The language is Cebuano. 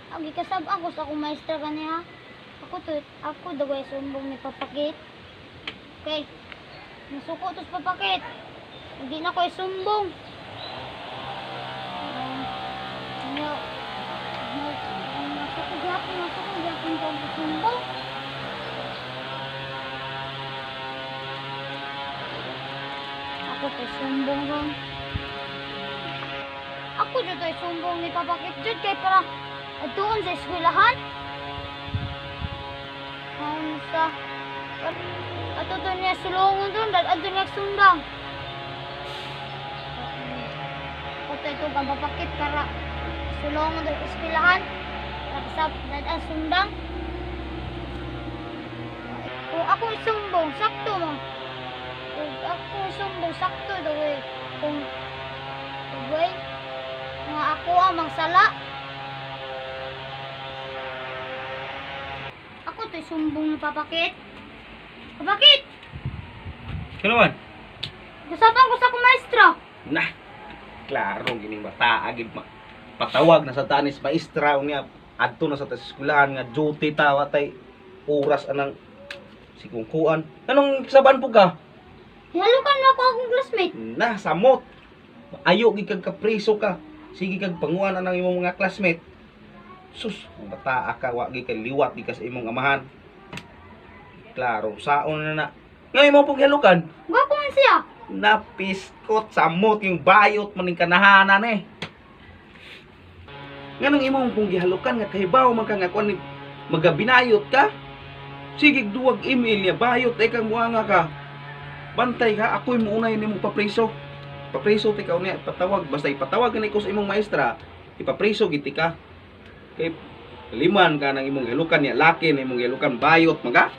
Agi kasab ako sa akong maestra kaniya. Ako to, ako daw ay sumbong ni Papakit. Okay. Nasuko to sa Papakit. Hindi na ko isumbong. No. No. Nasuko gyapon ko ang sumbong. Ako to sumbong ron. Ako jud ay sumbong ni Papakit jud kay para doon sa eskwelahan. Sa ato to niya sulongon doon dahil ato niya sundang. Ako to ito kang Papakit para sulongon doon sa eskwelahan. Para sa ang sundang. Kung ako isumbong, sakto mo. Kung ako isumbong, sakto daw eh. Kung way, nga ako ang magsala. Ako to'y sumbong ni Papakit. Papakit! Ano man? Gusapan ko sa akong maestra. Nah, klaro gining bata agid ma patawag na sa tanis maestra unya adto na sa tas eskwelahan nga duty ta watay oras anang sikungkuan. Anong saban po ka? Hihalukan mo ako akong classmate. Na samot. Ayo gid kag kapriso ka. Sige kag panguan anang imong mga classmate. Sus, ang bata ka wa gid kay liwat di ka sa imong amahan. Klaro, saon na na. Ngayon mo pong hihalukan. Gwapo man siya. Napiskot samot yung bayot maning kanahanan eh. Nganong imong kung gihalukan nga kahibaw man ka nga kuan ni magabinayot ka? Sige duwag email niya bayot ay kang muanga ka. Bantay ka ako'y muunay nimo papriso. Papriso ti ka unya patawag basta ipatawag gani ko sa imong maestra, ipapriso gid ti ka. Kay liman ka nang imong gihalukan niya laki na imong gihalukan bayot maga.